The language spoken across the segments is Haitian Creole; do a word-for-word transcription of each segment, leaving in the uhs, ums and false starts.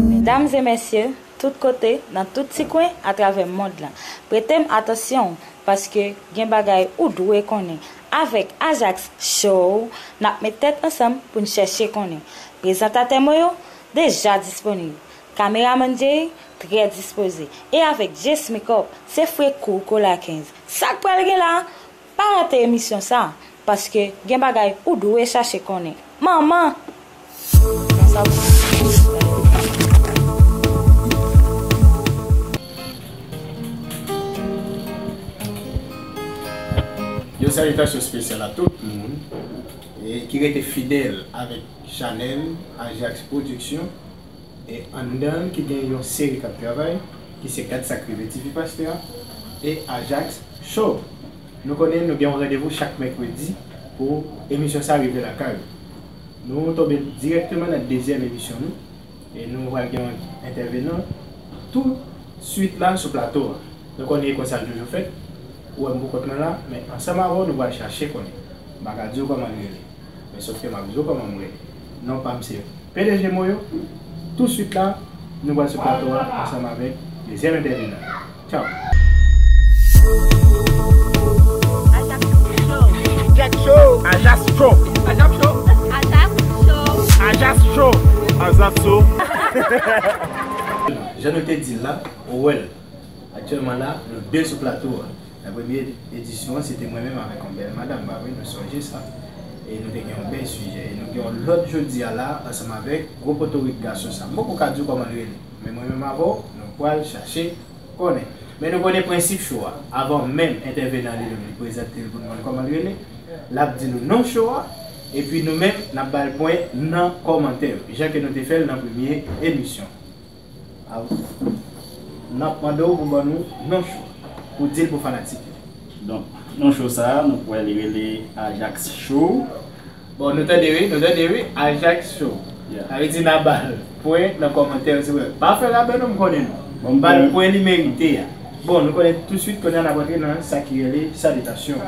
Medam e mesye, tout kote, nan tout ti kwen atravè mond lan, prete m atansyon, paske gen bagay ou dwe konnen. Avèk Ajax Show, n ap met tèt ansanm pou n chèche konnen. Prezantatè mwen yo deja disponib. Kameramann Jerry trè dispoze. E avèk Jess Makeup, se fre kou Kola kenz. Sa k pral gen la? Pa rate emisyon sa, paske gen bagay ou dwe chache konnen. Manman! Yon salitasyon espesyal a tout moun e ki rete fidèl avèk chanèl Ajax Production. E anndan l ki gen yon seri k ap travay, ki se Gad sa k rive T V Pastè a e Ajax Show. Nou konnen nou gen yon randevou chak mèkredi pou emisyon sa rive lakay ou. Nou tonbe dirèkteman nan dezyèm emisyon nou e nou pral gen yon entèvenan tou swit la sou plato a. Nou konnen e konsa l toujou fèt. Ou wè m pou kont mwen la, men ansanm avè w nou pral chache konnen. M pa ka di w kòman l rele. Men sòf ke m ap di w kòman m rele. Non pa m se P D G Moyo. Tou swit la, nou pral sou plato a ansanm avèk dezyèm entèvenan. Tchaw! Ajax Show. Ajax Show. Ajax Show. Ajax Show. Ajax Show. Ajax Show. Jan nou te di l la, ou wè l. Aktyèlman la, nou de sou plato a. Nan premye edisyon an, se te mwen menm avèk yon bèl madanm, pa vre? Nou sonje sa. E nou te gen yon bèl sijè. E nou gen yon lòt jodi a la, ansanm avèk gwo potorik gason sa. M poko ka di w kòman l rele. Men mwen menm avè w, nou pral chache konnen. Men nou konnen prensip show a. Avan menm entèvenan li menm li prezante l pou n konn kòman l rele, l ap di nou non show a. Epi nou menm, n ap ba l pwen nan kòmantè yo. Jan ke nou te fè l nan premye emisyon. N ap mande w pou ban nou non show pou di l pou fanatik yo. Donk, non show sa a, nou kwè li rele Ajax Show. Bon, nou tande wi, nou tande wi, Ajax Show. Sa vle di n a ba l pwen nan kòmantè yo silvouplè. Pa fè rabè non, m konnen nou. Ba l pwen li merite a. Bon, nou konnen touswit kounye a n ap rantre nan sa ki rele salitasyon.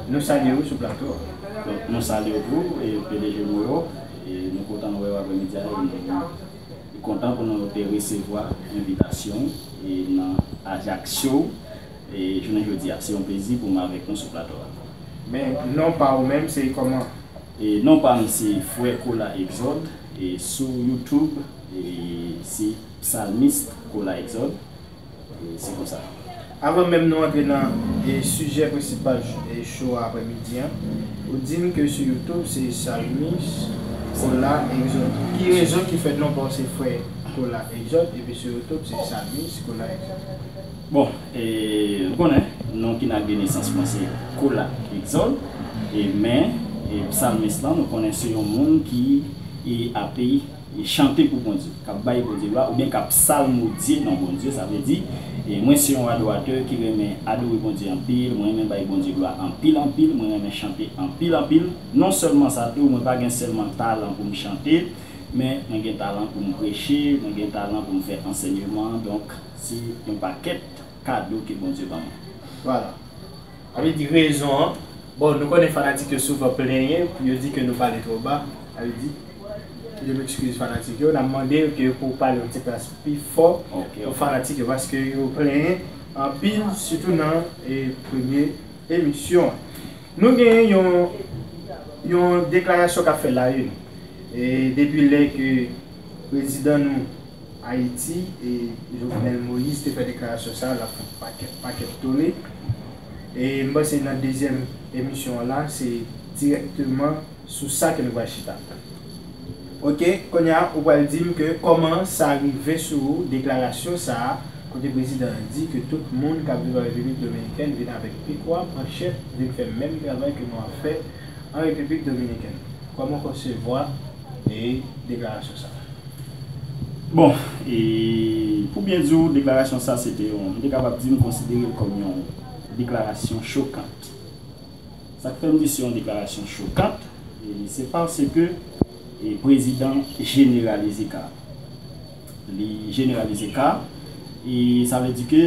Nou salye w sou plato a. Donk, nou salye w tou, e P D G Moyo, e nou kontan wè w aprèmidi a, e nou kontan pou nou te resevwa envitasyon w e nan Ajax Show. E jounen jodi a, se yon plezi pou m avèk nou sou plato a. Men non pa w menm, se kòman? E non pa m se Frè Kola Exode, e sou YouTube, e se Psalmist Kola Exode. E se konsa. Avan menm nou antre nan e sijè prensipal e show a aprèmidi an, ou di m ke sou YouTube se Psalmist Kola Exode. Ki rezon ki fè non pa w se Frè Kola Exode epi sou YouTube se Psalmist Kola Exode? Bon, e, ou konnen, non ki nan de nesans mwen se Kola Exode, e men, e psalmist lan, nou konnen se yon moun ki e ape e chante pou Bondye, k ap bay Bondye glwa, oubyen k ap salmodye non Bondye, sa vle di, e mwen se yon adoratè ki renmen adore Bondye anpil, mwen renmen bay Bondye glwa anpil anpil, mwen renmen chante anpil anpil. Non sèlman sa tou, mwen pa gen sèlman talan pou m chante, men mwen gen talan pou m preche, mwen gen talan pou m fè ansèyman, donk se yon pakèt kado ke Bondye ban mwen. Vwala. Sa vle di rezon an, bon, nou konnen fanatik yo souvan plenyen pou yo di ke nou pale twò ba, sa vle di, yo ekskize fanatik yo, n ap mande yo ke pou pale yon ti kras pi fò pou fanatik yo, paske yo plenyen anpil, sitou nan e premye emisyon an. Nou genyen yon yon deklarasyon k ap fè la une, e depi lè ke prezidan nou Ayiti, e Jovenel Moïse te fè deklarasyon sa a, l ap fè pakèt pakèt tole. E m panse nan dezyèm emisyon an la, se dirèkteman sou sa ke nou pral chita. Oke, kounye a ou pral di m ke kòman sa rive sou ou, deklarasyon sa a, kote prezidan an di ke tout moun k ap viv an Repiblik Dominikèn vin avèk pikwa, manchèt, vin fè menm travay ke nou ap fè an Repiblik Dominikèn. Kòman w konsevwa e deklarasyon sa a? Bon, e pou byen di w, deklarasyon sa se te yon, m te kapab di m konsidere l kòm yon deklarasyon chokan. Sa k fè m di se yon deklarasyon chokan, e se paske e prezidan jeneralize ka. Li jeneralize ka, e sa vle di ke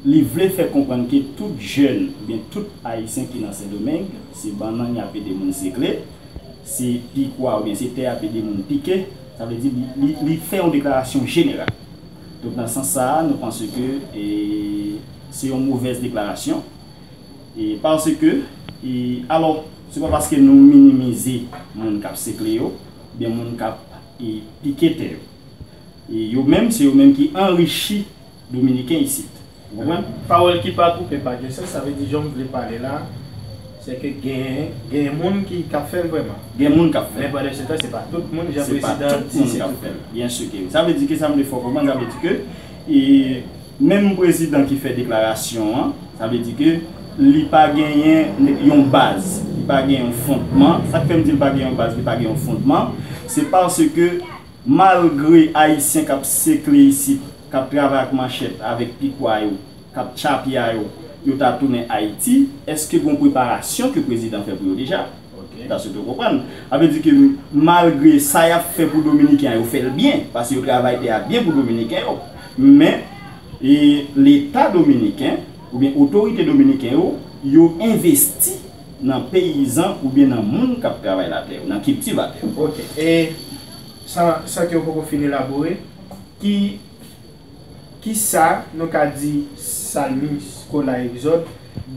li vle fè konprann ke tout jèn oubyen tout ayisyen ki nan Sendomeng, se bannann y ap ede moun sekle, se pikwa oubyen se tè y ap ede moun pike, Sa vle di, li, li, li fè yon deklarasyon jeneral. Donk, nan sans sa a, nou panse ke, e, se yon movèz deklarasyon. E, paske, e, alò, se pa paske nou minimize moun k ap sekle yo, oubyen moun k ap, e, pike tè yo. E yo menm, se yo menm ki anrichi Dominiken isit. Ou konprann? Pawòl ki pa koupe pa gen sans, sa vle di jan m vle pale la, se ke gen, gen moun ki, k ap fè l vrèman. Gen moun k ap fè l. Men pandan se tan, se pa tout moun, jan prezidan an di, se tout moun. Byen si ke wi. Sa vle di ke sa m vle fè w konprann, sa vle di ke, e, menm prezidan ki fè deklarasyon an, sa vle di ke li pa genyen yon baz, li pa gen yon fondman. Sa k fè m di l pa gen yon baz, li pa gen yon fondman, se paske malgre Ayisyen k ap sekle isit, k ap travay ak manchèt, avèk pikwa yo, k ap tchapya yo, yo ta tounen Ayiti, èske gen yon preparasyon ke prezidan fè pou yo deja? Ok. Sa se te konprann. Sa vle di ke malgre sa y ap fè pou Dominiken an, yo fè l byen, paske yo travay tè a byen pou Dominiken yo. Men, e, Leta dominiken, oubyen otorite dominiken yo, yo envesti nan peyizan oubyen nan moun k ap travay latè yo, nan kiltivatè yo. Ok. E san, san ke w poko fin elabore, ki, kisa nou ka di Salmis Colas Exode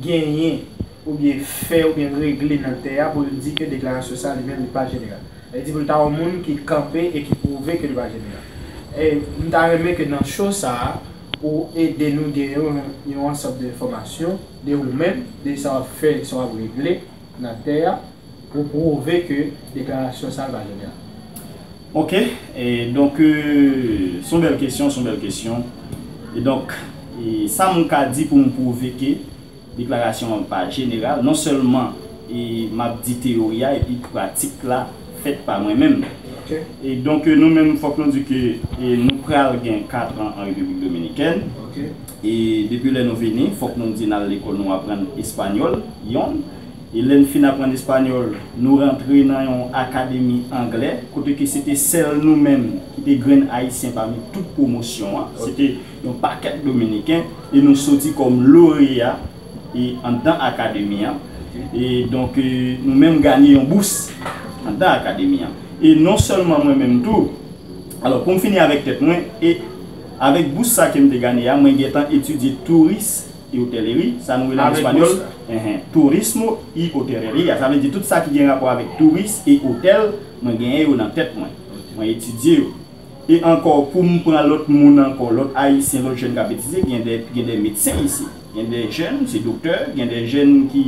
genyen oubyen fè oubyen regle nan tè a pou l di ke deklarasyon sa li menm li pa jeneral? Sa vle di pou l ta yon moun ki kanpe e ki pwouve ke li pa jeneral. E m ta renmen ke nan show sa a, ou ede nou gen yon, yon ansanm de enfòmasyon de ou menm, de sa w ap fè, sa w ap regle nan tè a, pou pwouve ke deklarasyon sa a pa jeneral. Ok, e donk, e, se yon bèl kesyon, se yon bèl kesyon. E donk, e, sa m ka di pou m pwouve ke deklarasyon an pa jeneral, non sèlman, e, m ap di teyori a, epi pratik la fèt pa mwen menm. Ok. E donk, e, nou menm, fòk nou di ke, e, nou pral gen kat an an Repiblik Dominikèn. Ok. E depi lè nou vini, fòk nou di n al lekòl, nou aprann espanyòl, yon. E lè n fin aprann espanyòl, nou rantre nan yon akademi anglè, kote ke se te sèl nou menm ki te grenn ayisyen pami tout pwomosyon an. Se te yon pakèt dominiken, e nou soti kòm loreya, e anndan akademi an. E donk, e, nou menm ganye yon bous anndan akademi an. E non sèlman mwen menm tou, alò, pou m fini avèk tèt mwen, e avèk bous sa ke m te ganye a, mwen gentan etidye touris e oteleri, sa nou rele an espanyòl, enhen, turismo y hotelería. Sa vle di tout sa ki gen rapò avèk touris e otèl, mwen genyen yo nan tèt mwen. Mwen etidye yo. E ankò, pou m pran lòt moun ankò, lòt ayisyen, lòt jèn k ap etidye, gen de, gen de medsen isi. Gen de jèn, se doktè, gen de jèn ki,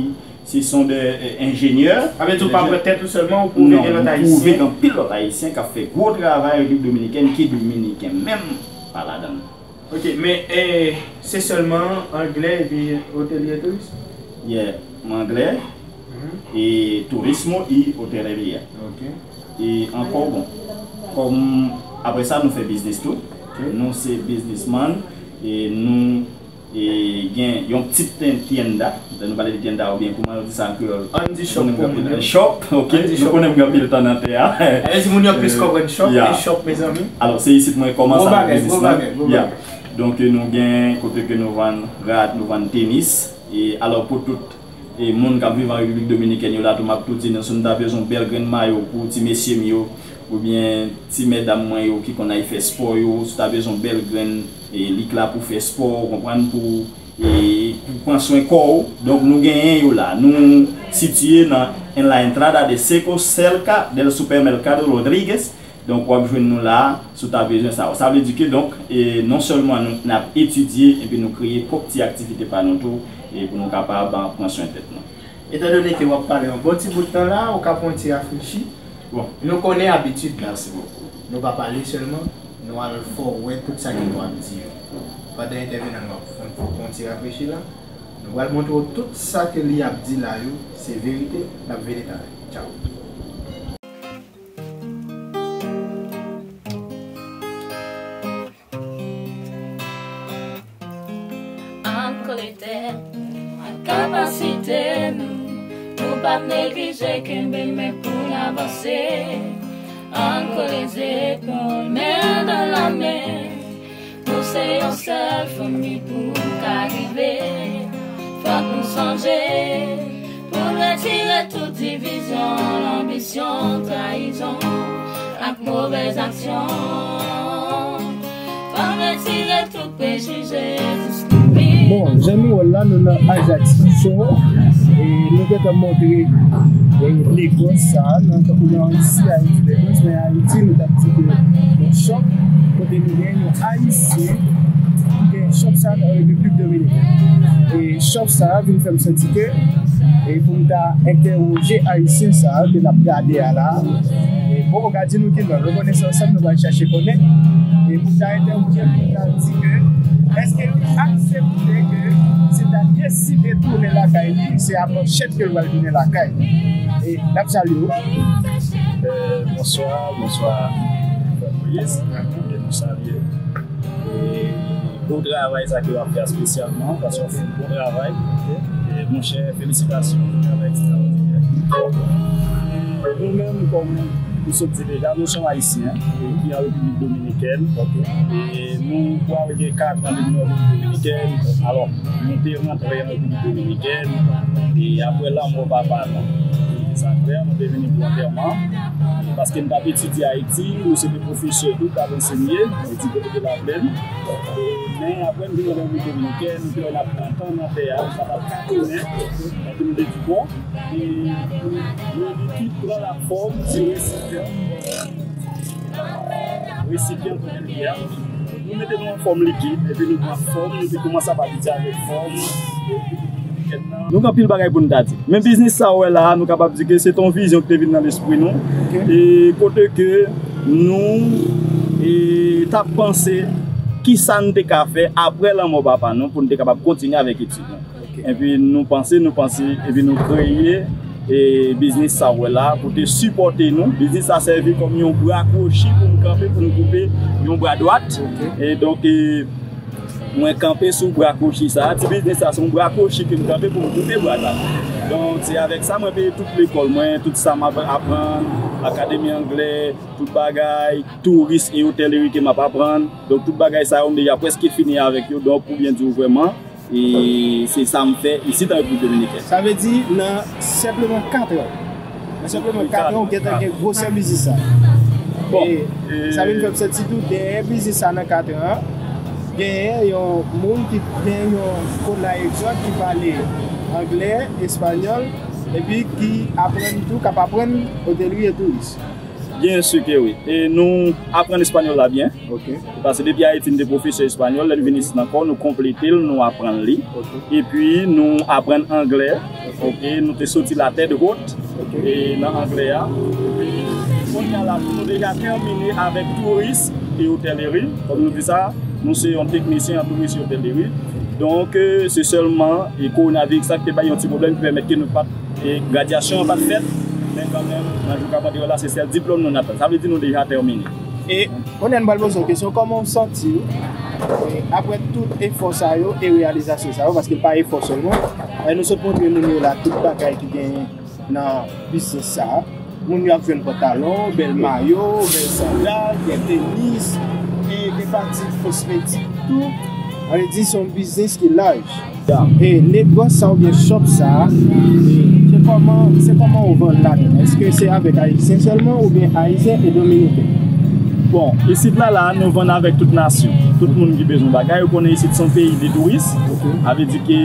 se son de, e, enjenyè. Sa vle di ou pa pran tèt ou sèlman, ou pwouve gen lòt ayisyen. Non, m pwouve gen anpil lòt ayisyen k ap fè gwo travay Repiblik Dominikèn, ki dominiken menm pa ladan l. Ok, men, e, se sèlman anglè epi otelye touris? Yeah, m anglè, e turismo y hotelería. Ok. E ankò, bon, kòm apre sa, nou fè biznis tou. Ok. Nou se biznisman, e nou, e gen yon ti ten-, tienda. Lè nou pale de tienda, oubyen kòman yo di sa an kreyòl? Ann di shop pou moun yo. Shop, ok. Nou konnen m gen anpil tan nan tè a. Sa vle di moun yo plis konprann shop, e shop, mezanmi. Alò, se isit mwen kòmanse avèk biznisman. Gwo bagay, gwo bagay, gwo bagay. Donk, nou gen kote ke nou vann rad, nou vann tenis. E alò, pou tout, e moun k ap viv an Repiblik Dominikèn yo la tou, m ap tou di nou, si nou ta bezwen yon bèl grenn mayo pou ti mesye m yo, oubyen ti medam mwen yo ki konn al fè spò yo, si w ta bezwen yon bèl grenn, e lik la pou fè spò, ou konprann, pou, e pou pran swen kò w. Donk, nou genyen yo la. Nou sitiye nan, en la entrada de Seco, cerca del supermercado Rodríguez. Donk, w ap jwenn nou la, si w ta bezwen sa yo. Sa vle di ke, donk, e non sèlman nou, n ap etidye, epi nou kreye pwòp ti aktivite pa nou tou, e pou nou kapab, a, pran swen tèt nou. Etandone ke w ap pale yon bon ti bout tan la, ou ka pran yon ti rafrechi. Bon. Nou konnen abitid la. Mèsi bokou. Nou pa pale sèlman, nou al fè w wè tout sa ke nou ap di yo. Pandan entèvenan nou ap fè w pran yon ti rafrechi la, nou pral montre w tout sa ke li ap di la yo, se verite, n ap vini talè. Tchaw. Ann kole tèt nou ak kapasite nou, nou p ap neglije kenbe men pou n avanse. Ann kole zepòl, men nan lamen, nou se yon sèl fanmi pou n ka rive. Fòk nou sonje pou n retire tout divizyon, lanbisyon, trayizon. ak movèz aksyon. Fò retire tout prejije, diskriminasyon. Bon, jan nou wè l la, nou nan Ajaccio. E nou gentan montre, e, Lagos sa, nan, tankou nan isi, Ayiti, Lagos, men Ayiti, nou t ap di ke yon shop, kote nou gen yon Ayisyen ki gen shop sa nan Repiblik Dominikèn. E shop sa vin fè m santi ke, e pou m ta entèwoje Ayisyen sa ke n ap gade a la, e bon, ou ka di nou ki non, nou konnen se ansanm nou pral chache konnen. E pou m ta entèwoje l, pou m ta di ke, èske li aksepte ke si l ta deside tounen lakay li, se a manchèt ke l pral tounen lakay li? E n ap salye w. Euh, bonswa, bonswa, frè Moïse. E nou salye, e, bon travay sa ke w ap fè espesyalman, paske w fè yon bon travay. E, monchè, felisitasyon, yon travay ekstraòdinè. Nou menm, kòm ou sot di deja, nou se yon Ayisyen, e, ki an Repiblik Dominikèn. E nou pral gen kat an depi nou an Repiblik Dominikèn. Alò, nou te rantre an Repiblik Dominikèn, e apre lanmò papa nou, sa frè, nou te vini pou antèman. Paske m t ap etidye Ayiti, nou se de pwofesè tou k ap ansenye, etidye kote Laplèn. Men apre m vin nan Repiblik Dominikèn, m te wè n ap pran tan nan tè a, nou pa t ap ka tounen. Epi m te di, bon, e, nou likid pran lafòm ti resipyan. Resipyan kote l ye a. Nou mete nou an fòm likid, epi nou pran fòm, nou te kòmanse ap abitye avèk fòm. Nou gen anpil bagay pou n ta di. Men biznis sa w wè la a, nou kapab di ke se te yon vizyon ki te vin nan lespri nou. E kote ke nou, e, t ap panse kisa n te ka fè apre lanmò papa nou pou n te kapab kontinye avèk etid nou. Epi nou panse, nou panse, epi nou kreye, e, biznis sa w wè la pou te sipòte nou. Biznis sa sèvi kòm yon bra kwochi pou m kanpe, pou m koupe yon bra dwat. E donk, e, mwen kanpe sou bra kwochi sa. Ti biznis sa se yon bra kwochi ke m kanpe pou m koupe bra dwat. Donk, se avèk sa mwen peye tout lekòl mwen, tout sa m ap aprann, akademi anglè, tout bagay, touris e otèleri ke m ap aprann. Donk, tout bagay sa yo, m deja prèske fini avèk yo. Donk, pou byen di w vrèman, e se sa m fè isit an Repiblik Dominikèn. Sa vle di, nan senpleman kat an, nan senpleman kat an, ou gentan gen gwosè biznis sa. Bon, e, e, sa vin fè m santi tou, dèyè biznis sa nan kat an, genyen yon moun ki gen yon Cola Exotic ki pale anglè, espanyòl, epi ki aprann tou, k ap aprann otèlri e touris. Byen si ke wi. E nou aprann espanyòl la byen. Paske depi Ayiti, m te pwofesè espanyòl. Lè n vin isit ankò, nou konplete l, nou aprann li. Epi nou aprann anglè. Oke, nou te soti la tête haute, e, nan anglè a. Epi kounye a la, nou deja tèmine avèk touris e otèleri. Kòm nou di sa, nou se yon teknisyen an touris e otèleri. Donk, e, se sèlman, e, kowonaviris la ki te bay yon ti pwoblèm ki pèmèt ke nou pa t E gradyasyon an pa t fèt, men kanmenm, nan jou k ap antre yo la, se sèl diplòm nou n ap tann. Sa vle di nou deja tèmine. E kounye a n pral poze w kesyon, kòman w santi w, e, apre tout efò sa yo e reyalizasyon sa yo, paske l pa efò sèlman. E nou sot montre moun yo la tout bagay ki genyen nan biznis sa a. Moun yo ap jwenn pantalon, bèl mayo, bèl sandal, gen tenis, e gen pati kosmetik tou. Sa vle di se yon biznis ki laj. E negòs sa oubyen shop sa, e se kòman, se kòman ou vann ladan? Èske se avèk Ayisyen sèlman oubyen Ayisyen e Dominiken? Bon, isit la, la, nou vann avèk tout nasyon. Tout moun ki bezwen bagay, ou konnen isit se yon peyi de touris. Sa vle di ke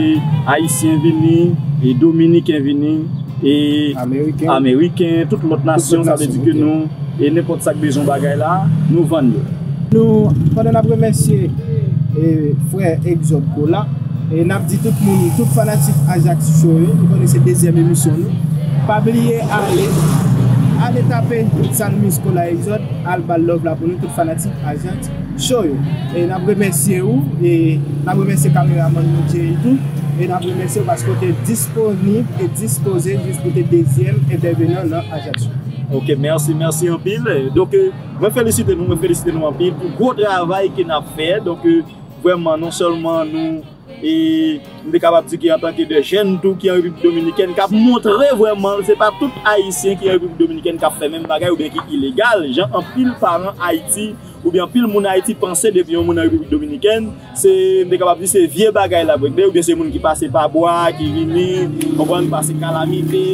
Ayisyen vini, e Dominiken vini, e Ameriken, tout lòt nasyon, sa vle di ke nou, e nenpòt sa k bezwen bagay la, nou vann yo. Nou, pandan n ap remèsye, e, frè Exode Cola, e n ap di tout moun, tout fanatik Ajaccio yo, nou konnen se dezyèm emisyon nou, pa bliye ale, ale tape Salmis Cola Exode, al ba l love la pou nou, tout fanatik Ajaccio yo. E n ap remèsye ou, e n ap remèsye kameramann nou Jerry tou, e n ap remèsye ou paske w te disponib e dispoze jis pou te dezyèm entèvenan nan Ajaccio. Ok, mèsi, mèsi anpil. Donk, e, mwen felisite nou, mwen felisite nou anpil pou gwo travay ke n ap fè. Donk, e, vrèman, non sèlman nou E m te kapab di ke antanke de jèn tou ki an Repiblik Dominikèn k ap montre vrèman se pa tout Ayisyen ki an Repiblik Dominikèn k ap fè menm bagay oubyen ki ilegal, jan anpil paran Ayiti oubyen anpil moun Ayiti panse depi yon moun an Repiblik Dominikèn, se, m te kapab di se vye bagay l ap regle, oubyen se moun ki pase pa bwa, ki vini, konprann, pase kalamite,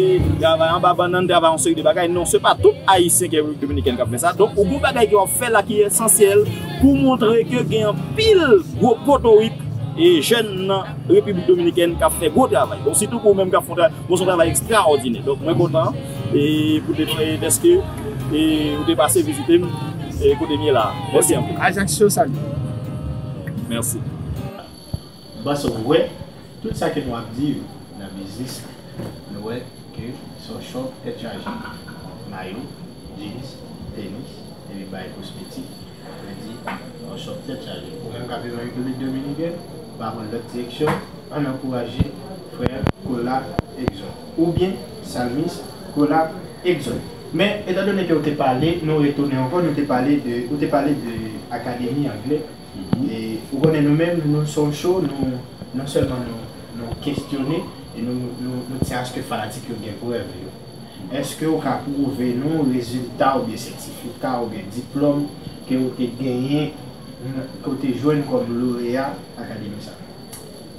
travay anba bannann, travay yon seri de bagay. Non, se pa tout Ayisyen ki an Repiblik Dominikèn k ap fè sa. Donk, ou gen yon bagay ke w ap fè la ki esansyèl pou montre ke gen anpil gwo potorik e jèn nan Repiblik Dominikèn k ap fè gwo travay. Bon, sitou pou ou menm k ap fè yon travay, bon, se yon travay ekstraòdinè. Donk, mwen kontan e pou te, e dèske e ou te pase vizite m e kote m ye la. Mèsi anpil. Ajaccio, salut. Mèsi. M panse w wè, tout sa ke nou ap di yo nan biznis, nou wè ke se yon chòp tèt chaje. Mayo, jeans, tenis, epi bay kosmetik, kredi, yon chòp tèt chaje. Ou menm k ap viv an Repiblik Dominikèn, ou pa pran lòt direksyon, ann ankouraje frè Kola Exode. Oubyen Salmis Kola Exode. Men, etandone ke ou te pale, nou retounen ankò, nou te pale de, ou te pale de akademi anglè. Mhm. E ou konnen nou menm, nou se yon show, nou, non sèlman nou, nou kestyone, e nou, nou, nou tyen aske fanatik yo gen prèv yo. Èske ou ka pwouve nou rezilta oubyen sètifika oubyen diplòm ke ou te genyen, ke ou te jwenn kòm loreya akademi sa?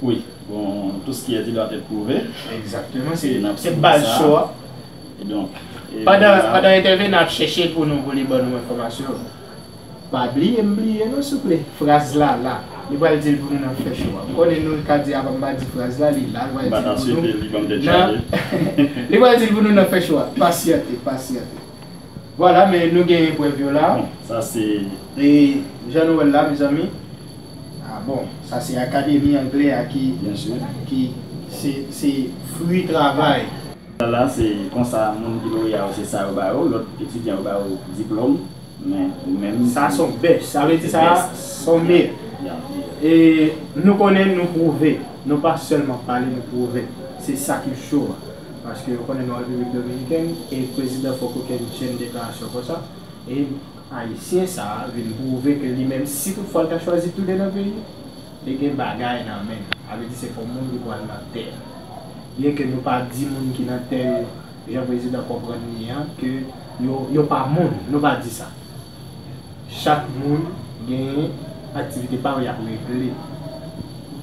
Wi, bon, tout ce qui est dit doit être prouvé. Egzakteman, se, se baz show a. E donk, e pandan, pandan entèvenan ap chèche l pou nou, pou li ban nou enfòmasyon, pa bliye m bliye non, souple. Fraz la la. Li pral di l pou nou nan fen show a. M konnen nou ka di avan m pa di fraz la, li la, li pral di l pou nou nan, li pral di l pou nou nan fen show a. Pasyante, pasyante. Vwala, men nou gen eprèv yo la. Bon, sa se. E jan nou wè l la, mezanmi. Ah bon, sa se akademi anglè a ki, ki se, se fwi travay. La, se konsa, moun ki loreya yo, se sa yo ba yo, lòt etidyan yo ba yo diplòm, men ou menm. Sa se yon bèch, sa vle di sa se yon meyè. E nou konnen nou pwouve, nou pa sèlman pale, nou pwouve. Se sa ki cho a. Paske ou konnen nou an Repiblik Dominikèn, e prezidan fòk ou gen jèn deklarasyon konsa, e ayisyen sa a vin pwouve ke li menm, si tout fwa l ta chwazi tounen nan peyi, li gen bagay nan men l. Sa vle di se pa yon moun ki pral nan tè a. Byen ke nou pa di moun ki nan tè yo, jan prezidan konprann li an, ke yo, yo pa moun, nou pa di sa. Chak moun gen aktivite pa yo y ap regle.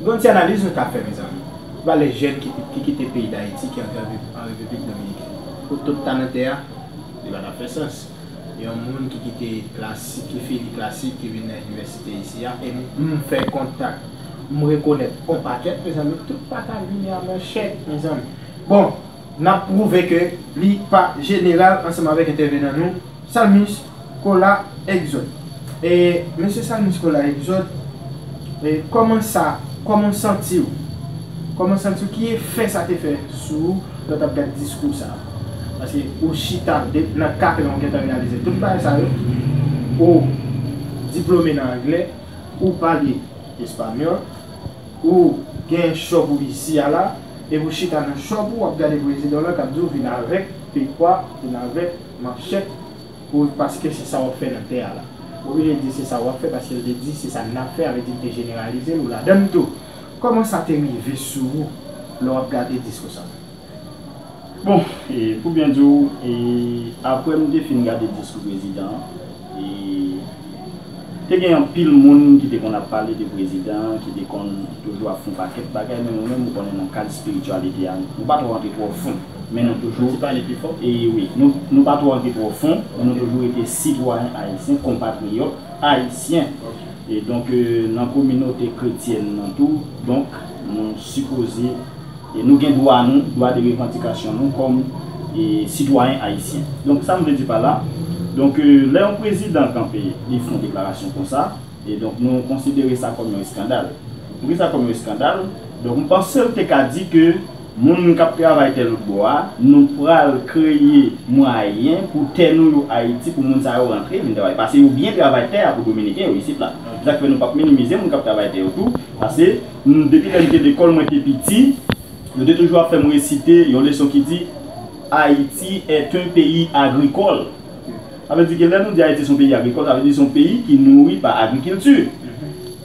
Gon ti analiz nou ka fè, mezanmi. Valè jèn ki, ki kite peyi Dayiti, ki antre an Repiblik Dominikèn. Pou tout ta nan tè a, li pa t ap fè sans. Yon moun ki kite klasik, ki fini klasik, ki vin nan inivèsite isi a, e m, m fè kontak, m rekonèt on pakèt, mezanmi, tout pa ka vini a manchèt, mezanmi. Bon, n ap pwouve ke li pa jeneral ansanm avèk entèvenan nou, Salmis Kola Exode. E, mesye Salmis Kola Exode, e, kòman sa, kòman w santi w? Kòman w santi w? Ki efè sa te fè sou ou lè w t ap gad diskou sa a? Paske ou chita de, nan katran ou gentan reyalize tout bagay sa yo, ou diplome nan anglè, ou pale espanyòl, ou gen shop ou isi a la, epi ou chita nan shop ou, w ap gade prezidan w lan k ap di w vin avèk pikwa, vin avèk manchèt, pou, paske se sa w ap fè nan tè a la. Ou oblije di se sa w ap fè, paske l te di se sa n ap fè, sa vle di l te jeneralize l, ou ladan l tou. Kòman sa te rive sou ou lè w ap gade diskou sa? Bon, e pou byen di w, e apre m te fin gade diskou prezidan an, e te gen anpil moun ki te konn ap pale de prezidan an, ki te konn toujou ap fè yon pakèt bagay, men mwen menm, ou konnen nan kad espirityalite a, nou pa twò rantre twò fon, men nou toujou. Ti pale pi fò. E wi, nou, nou pa twò rantre twò fon, men nou toujou rete sitwayen ayisyen, konpatriyòt ayisyen. Ok. E donk, e, nan kominote kretyèn nan tou, donk, nou sipoze, e nou gen dwa nou, dwa de revandikasyon nou kòm, e, sitwayen ayisyen. Donk, sa m vle di pa la, donk, e, lè yon prezidan kanpe, li fè yon deklarasyon konsa, e donk, nou konsidere sa kòm yon eskandal. Poukisa kòm yon eskandal? Donk, m panse l te ka di ke moun k ap travay tè lòt bò a, nou pral kreye mwayen pou tè nou yo Ayiti, pou moun sa yo rantre, vin travay. Paske yo byen travay tè a pou Dominiken yo isit la. Se sa k fè nou p ap minimize moun k ap travay tè yo tou. Paske, m, depi lè m te lekòl, mwen te piti, yo te toujou ap fè m resite yon leson ki di, Haïti est un pays agricole. Sa vle di ke lè nou di Ayiti se yon peyi agrikòl, sa vle di se yon peyi ki nouri pa agrikilti.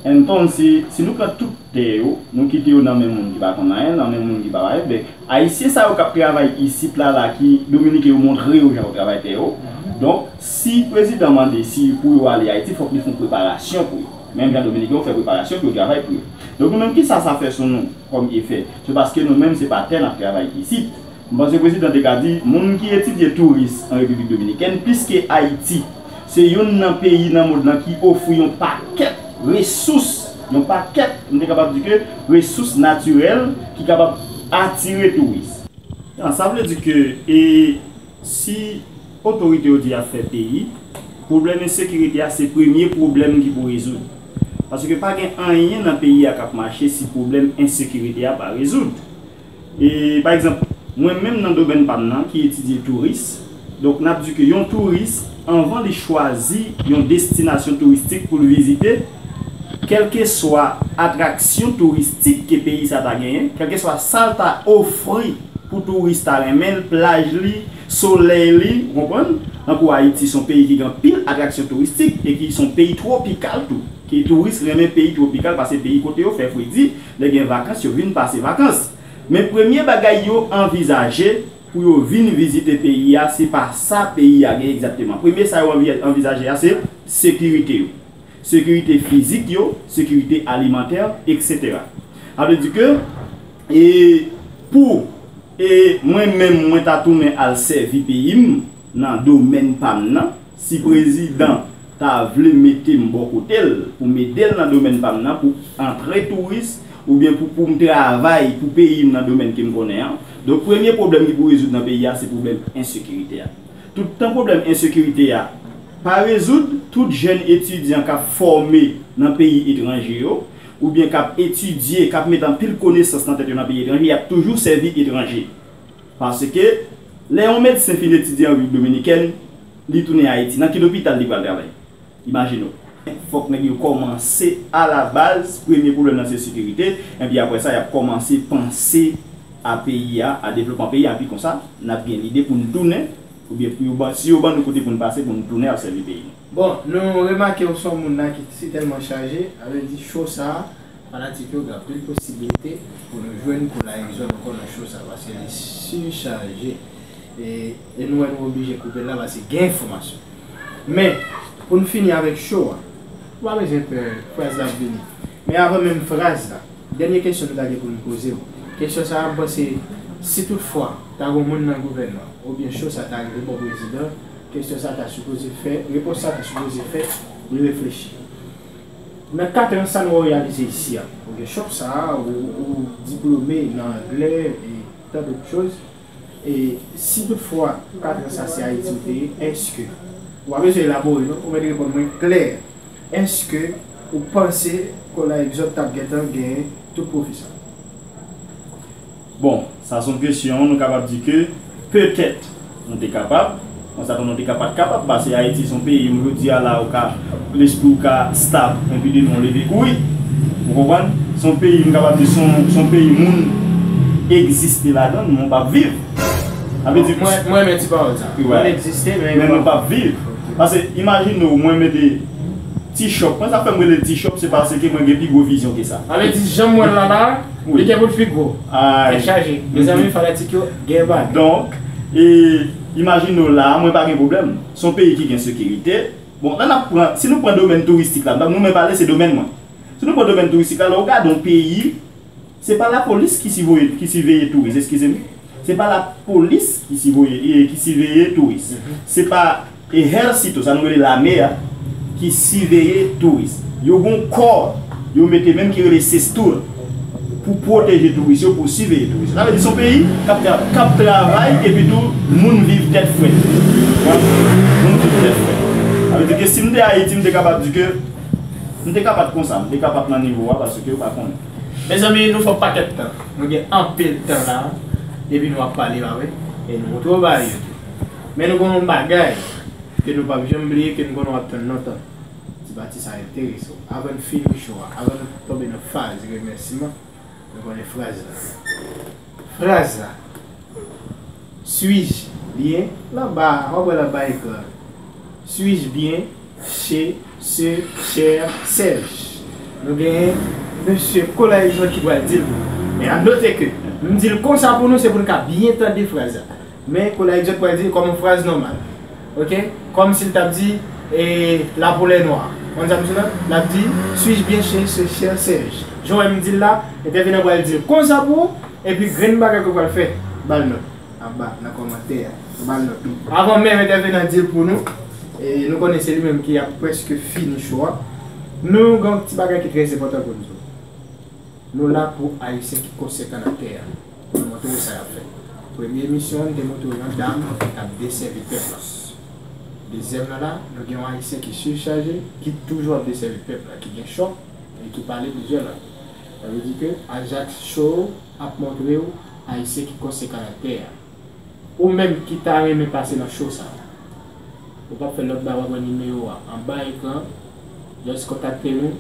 Entonces, si nou pran tout tè yo, nou kite yo nan men moun ki pa konn anyen, nan men moun ki pa bay. Men Ayisyen sa yo k ap travay isit la, la ki Dominiken yo montre yo jan yo travay tè yo. Donk, si prezidan mande si pou yo ale Ayiti, fòk li fè yon preparasyon pou yo. Menm jan Dominiken yo fè preparasyon pou yo travay pou yo. Donk, nou menm, kisa sa fè sou nou kòm efè? Se paske nou menm, se pa tè n ap travay isit. M panse prezidan te ka di, moun ki etidye touris an Repiblik Dominikèn, plis ke Ayiti, se youn nan peyi nan mond lan ki ofri yon pakèt resous, yon pakèt, m te kapab di ke resous natirèl ki kapab atire touris. Sa vle di ke, e, si otorite yo di y ap fè peyi, pwoblèm ensekirite a se premye pwoblèm ki pou rezoud. Paske pa gen anyen nan peyi a k ap mache si pwoblèm ensekirite a pa rezoud. E, pa egzanp, mwen menm nan domèn pa m nan ki etidye touris, donk n ap di ke yon touris, anvan li chwazi yon destinasyon touristik pou l vizite, kèlkeswa atraksyon touristik ke peyi sa ta genyen, kèlkeswa sa l ta ofri pou touris ta renmen l, plaj li, solèy li, ou konprann? Tankou Ayiti se yon peyi ki gen anpil atraksyon touristik e ki se yon peyi twopikal tou, ke touris renmen peyi twopikal, paske peyi kote yo fè fredi, lè gen vakans, yo vin pase vakans. Men premye bagay yo anvizaje pou yo vin vizite peyi a, se pa sa peyi a gen egzakteman. Premye sa yo anvi- anvizaje a, se sekirite yo. Sekirite fizik yo, sekirite alimantè, etsetera. Sa vle di ke, e, pou, e, mwen menm, mwen ta tounen al sèvi peyi m nan domèn pa m nan, si prezidan ta vle mete m bò kote l pou m ede l nan domèn pa m nan, pou antre touris, oubyen pou, pou m travay pou peyi m nan domèn ke m konnen an. Donk, premye pwoblèm ki pou rezoud nan peyi a, se pwoblèm ensekirite a. Toutan pwoblèm ensekirite a pa rezoud, tout jèn etidyan k ap fòme nan peyi etranje yo, oubyen k ap etidye, k ap met anpil konesans nan tèt yo nan peyi etranje, y ap toujou sèvi etranje. Paske, lè yon medsen fin etidye an Repiblik Dominikèn, li tounen Ayiti, nan ki lopital li pral travay? Imajine w. Fòk nèg yo kòmanse alabaz, premye pwoblèm nan se sekirite, epi apre sa, y ap kòmanse panse a peyi a, a devlopman peyi a, epi konsa, n ap gen lide pou n tounen, oubyen pou yo ban, si yo ban nou kote pou n pase, pou n tounen al sèvi peyi nou. Bon, nou remake w se yon moun la ki sitèlman chaje, sa vle di cho sa a, fanatik yo gen anpil posiblite pou nou jwenn Kola Egzòd ankò nan cho sa, paske li sichaje. E, e nou wè nou oblije koupe l la, paske gen enfòmasyon. Men, pou n fini avèk cho a, ou pa bezwen pè, fraz la ap vini. Men avan menm fraz la, dènye kesyon nou ta gen pou n poze w. Kesyon sa a, m panse, si toutfwa ta gen yon moun nan gouvènman, oubyen cho sa ta rive bò prezidan, kesyon sa ta sipoze fè, repons sa ta sipoze fè li reflechi. Nan katran sa nou reyalize isi a, ou gen chòp sa a, ou, ou diplome nan anglè e tan dòt choz. E si toutfwa katran sa se Ayiti ou te ye, èske, ou pa bezwen elabore non, ou mèt reponn mwen klè, èske ou panse Kola Egzòd t ap gentan gen tout pwofi sa? Bon, sa se yon kesyon, nou kapab di ke petèt nou te kapab, konsa tou nou te ka pa t kapab, paske Ayiti se yon peyi, m jodi a la, ou ka, lespri w ka stab, epi demen w leve kouri. Ou konprann? Se yon peyi, m kapab di, se yon, se yon peyi moun egziste ladan l, men w p ap viv. Sa vle di, mwen, mwen renmen ti pawòl sa. Wi, moun egziste, men men nou p ap viv. Paske, imajine w, mwen mete ti chòp. Mwen, sa fè m rele l ti chòp, se paske mwen gen pi gwo vizyon ke sa. Sa vle di, jan m wè l la la, wi, li gen pou l pi gwo. Ay. Tèt chaje. Mezanmi, fanatik yo, gen bagay. Donk, e, imajine w la, mwen pa gen pwoblèm. Se yon peyi ki gen sekirite. Bon, la n ap pran, si nou pran domèn touristik la, nou men pale, se domèn mwen. Si nou pran domèn touristik la, lè w gade yon peyi, se pa lapolis ki sivoye, ki siveye touris, eskize m. Se pa lapolis ki sivoye, e, ki siveye touris. Se pa ehérsito, sa nou rele lame a, ki siveye touris. Yo gon kò, yo mete menm ki rele SESTOUR, pou pwoteje touris yo, pou siveye touris yo. Sa vle di se yon peyi k ap tra-, k ap travay, epi tou moun viv tèt frèt. Moun viv tèt frèt. Sa vle di ke si m te Ayiti, m te kapab di ke, m te ka pa t konsa, m te ka pa t nan nivo a, paske yo pa konnen. Mezanmi, nou fè yon pakèt tan. Nou gen anpil tan la, epi nou ap pale, pa vre? E nou montre w bagay yo tou. Men nou gen yon bagay ke nou p ap janm bliye, ke nou konnen w ap tann lontan. Ti pati sa enterese w. Avan n fini cho a, avan nou tonbe nan faz remèsiman, nou konnen fraz la. Fraz la. Suis-je bien? Lanba, w ap wè l anba ekran. Suis-je bien chez ce cher Serge? Nou genyen Mesye Kola Exot ki pral di l pou nou. Men a note ke m di l konsa pou nou, se pou n ka byen tande fraz la. Men Kola Exot pral di l kòm yon fraz nòmal. Oke? Kòm si l t ap di, e, la pou lè nwa. Konn sa m di la? L ap di, suis-je bien chez ce cher Serge? Jan w wè m di l la, entèvenan pral di l konsa pou ou, epi grenn bagay ke w pral fè, ba l nòt anba nan kòmantè a. Ba l nòt. Avan menm entèvenan di l pou nou, e nou konnen se li menm ki ap prèske fini cho a, nou gen yon ti bagay ki trè enpòtan pou n di w. Nou la pou Ayisyen ki konsekan nan tè a, pou nou montre w sa y ap fè. Premye emisyon an, nou te montre w yon dam k ap desèvi pèp la. Dezyèm nan la, nou gen yon Ayisyen ki sichaje, ki toujou ap desèvi pèp la, ki gen chòp, e ki pale plizyè lang. Sa vle di ke Ajax Show ap montre w Ayisyen ki konsekan nan tè a. Ou menm ki ta renmen pase nan show sa a, ou p ap fè lòt bagay, w ap wè nimewo a anba ekran, just kontakte nou,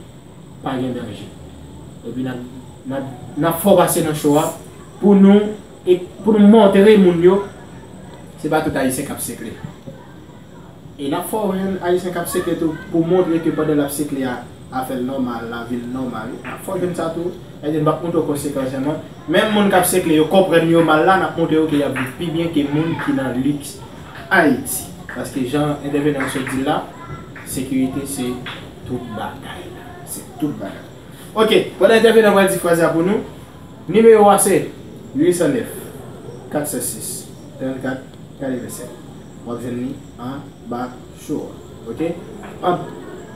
pa gen danje. Epi n ap, n ap, n ap fè w pase nan show a pou nou, e pou nou montre moun yo, se pa tout Ayisyen k ap sekle. E n ap fè w jwenn Ayisyen k ap sekle tou, pou montre ke pandan l ap sekle a, afè l nòmal, lavi l nòmal. N ap fè w jwenn sa tou. Èske n p ap montre w konsekans yo, non? Menm moun k ap sekle, yo konprann yo mal la, n ap montre yo ke y ap viv pi byen ke moun ki nan liks Ayiti. Paske jan entèvenan an sot di l la, sekirite se tout bagay. Se tout bagay. Oke, pandan entèvenan pral di fraz la pou nou, nimewo a se uit san nèf, kat san sis, trannkat katrevennsèt. W ap jwenn li anba cho a. Oke? An,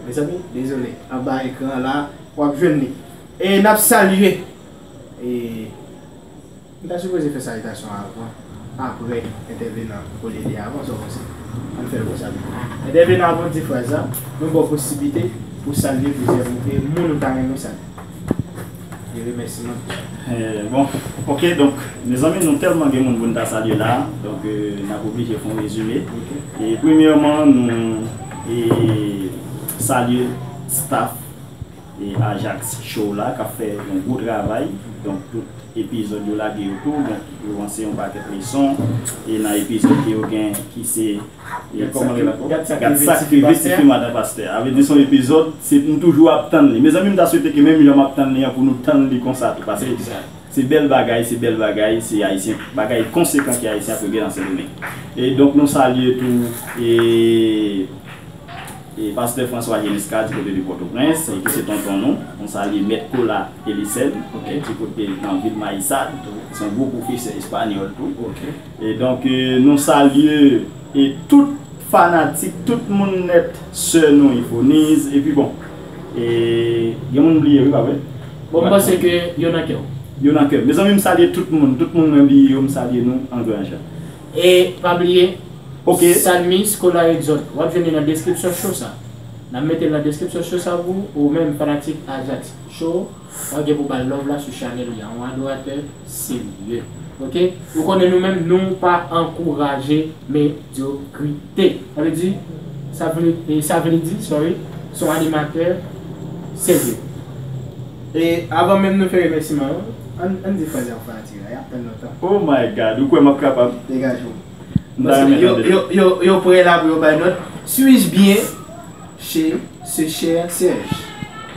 mezanmi, dezole. Anba ekran an la, w ap jwenn li. E n ap salye. E, m ta sipoze fè salitasyon avan, apre entèvenan, olye de avan, sa w panse? Ann fè l konsa. Entèvenan, avan w di fraz la, nou ba w posiblite pou w salye plizyè moun, e moun ou ta renmen w salye. Li remèsiman. Eh, bon, oke, donk, mezanmi, nou tèlman gen moun pou n ta salye la, donk, eh, n ap oblije fè yon rezime. Oke. E premyèman, nou, eh, salye staff, eh, Ajax Show la, k ap fè yon gwo travay. Donk, tout epizòd yo lage yo tou, donk, yo ranse yon pakèt leson, e nan epizòd ke yo gen ki se E kòman li rele ankò? Gad sa k rive tifi madan pastè. Sa vle di se yon epizòd, se, m toujou ap tann li. Mezanmi, m ta swete ke menm jan m ap tann li an, pou nou tann li konsa tou. Paske se bèl bagay, se bèl bagay, se Ayisyen, bagay konsekan ke Ayisyen ap regle nan Sendomeng. E donk, nou salye tou, e, e pastè François Genesca, di kote de Pòtoprens, e ki se tonton nou. Nou salye Mèt Kola Elisèn, oke, di kote nan vil Mayisad, se yon gwo pwofesè espanyòl tou. Oke. E donk, e, nou salye, e, tout fanatik, tout moun nèt, sè nou Ifoniz, epi bon, e, gen moun m bliye, wi, pa vre? Bon, m panse ke yo nan kè w. Yo nan kè m. Mezanmi, m salye tout moun, tout moun mwen bliye yo, m salye nou an gran jan. E pa bliye, oke. Salmis Kola Exot, w ap jwenn li nan deskripsyon show sa. N ap mete l nan deskripsyon show sa pou ou, ou menm fanatik Ajax Show. W ap gen pou ba l love la sou chanèl li a, yon adoratè serye. Oke? Ou konnen nou menm, nou pa ankouraje medyokrite. Sa vle di, sa vle, e sa vle di, sorry, se yon animatè serye. E avan menm nou fè remèsiman yo, ann, ann di fraz la pou fanatik la, y ap tann lontan. Oh my God, ou kwè m ap kapab? Degaje w. M ta renmen tande. Yo, yo, yo, yo prè la pou yo bay nòt. Suis-je bien chez ce cher Serge?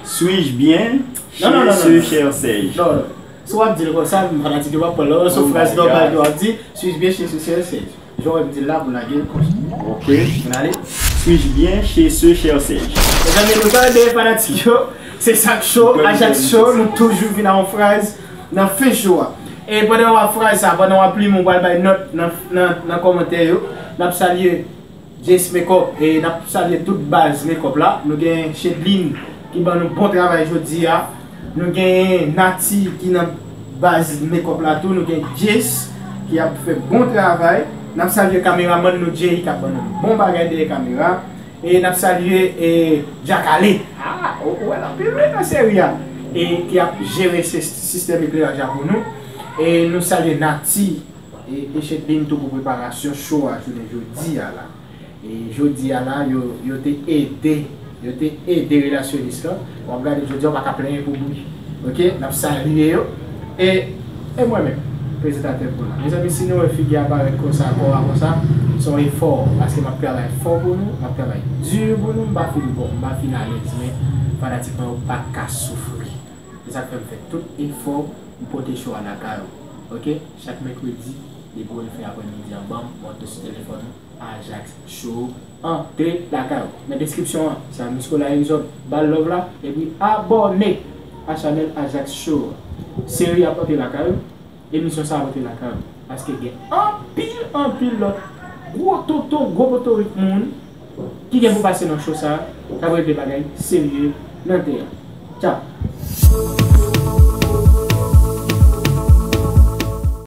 Suis-je bien chez ce cher Serge? Non, non, non, non. Si w ap di l konsa, fanatik yo p ap pran l. Se yon fraz nòmal ke w ap di, suis-je bien chez ce cher Serge? Jan w wè m di l la, pou lage l konsa. Oke. Ann ale. Suis-je bien chez ce cher Serge? Mezanmi, nou tande fanatik yo. Se sa k cho, Ajax Show, nou toujou vin a yon fraz nan fen cho a. E pandan w ap fraz sa, pandan w ap li, w pral bay nòt nan, nan, nan kòmantè yo. N ap salye Jess Makeup, e n ap salye tout baz makeup la. Nou gen Chedline ki ban nou bon travay jodi a. Nou gen Nati ki nan baz makeup la tou. Nou gen Jess ki ap fè bon travay. N ap salye kameramann nou Jerry k ap ban nou bon bagay dèyè kamera. E n ap salye, e, Djakale. Ah, ou, ou wè l anpil wi nan seri a. E ki ap jere se, sistèm ekleraj la pou nou. E nou salye Nati e, e Chedline tou pou preparasyon cho a jounen jodi a la. E jodi a la, yo, yo te ede, yo te ede relasyonis lan. W ap gade jodi a, w pa ka plenyen pou bri. Oke? N ap salye yo. E, e mwen menm, prezantatè pou la. Mezanmi, si nou wè figi a parèt konsa, kò a konsa, se yon efò. Paske m ap travay fò pou nou, m ap travay di pou nou, m pa fin bon, m pa fin alèz, men fanatik mwen yo pa ka soufri. Se sa k fè m fè tout efò pou m pote show a lakay ou. Oke? Chak mèkredi, depi w rive fen aprèmidi an, banm, monte sou telefòn ou, Ajax Show, antre lakay ou. Nan deskripsyon an, se Nicolas Exode, ba l love la, epi abòne a chanèl Ajax Show. Seri ap antre lakay ou, emisyon sa ap antre lakay ou. Paske gen anpil, anpil lòt gwo tonton, gwo potorik moun ki gen pou pase nan show sa, k ap regle bagay serye nan tè a. Tchao!